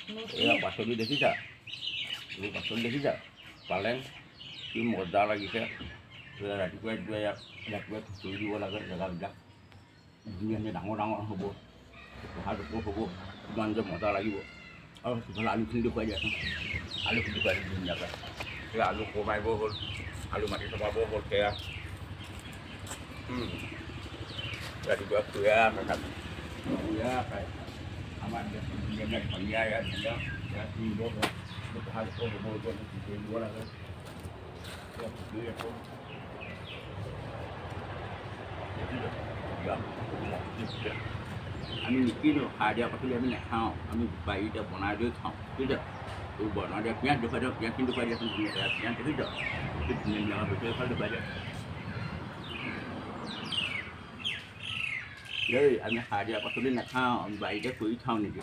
এয়া পাচলি দেখিছা, এইবোৰ পাচলি দেখিছা, পালেং কি মজা লাগিছে। ৰাতিপুৱাই ৰাতিপুৱাই ইয়াক ৰাতিপুৱাই খুচৰি দিব লাগে। জেগাবিলাক ধুনীয়া ধুনীয়া ডাঙৰ ডাঙৰ হ'ব, পঢ়া হ'ব, কিমান যে মজা লাগিব। আৰু সিফালে আলুখিনি দেখুৱাই দিয়াচোন, আলুখিনি দেখুৱাই দিম ধুনীয়াকৈ। সেয়া আলু কমাইব হ'ল, আলু মাটি চপাব হ'ল। সেয়া ৰাতিপুৱা খুয়া খুয়া খাই আমাৰ ধুনীয়া ধুনীয়া ধনিয়া, ইয়াত ধনিয়া, ইয়াত ছিঙিব পঢ়া হ'ব, দিব লাগে। আমি নিকিনো সাৰ দিয়া পাচলি, আমি নাখাওঁ। আমি বাৰীতে বনাই লৈ খাওঁ, বুজিছা? এইবোৰ বনাই দিয়া পিঁয়াজ দেখুৱাই দিয়ক, পিঁয়াজখিনি দেখুৱাই দিয়াচোন ধুনীয়াকৈ। পিঁয়াজ দেখিছ কি ধুনীয়া ধুনীয়া হৈছে, এইফালে দেখুৱাই দিয়া দেই। আমি সাৰ দিয়া পাচলি নাখাওঁ, আমি বাৰীতে কৰি খাওঁ নিজে।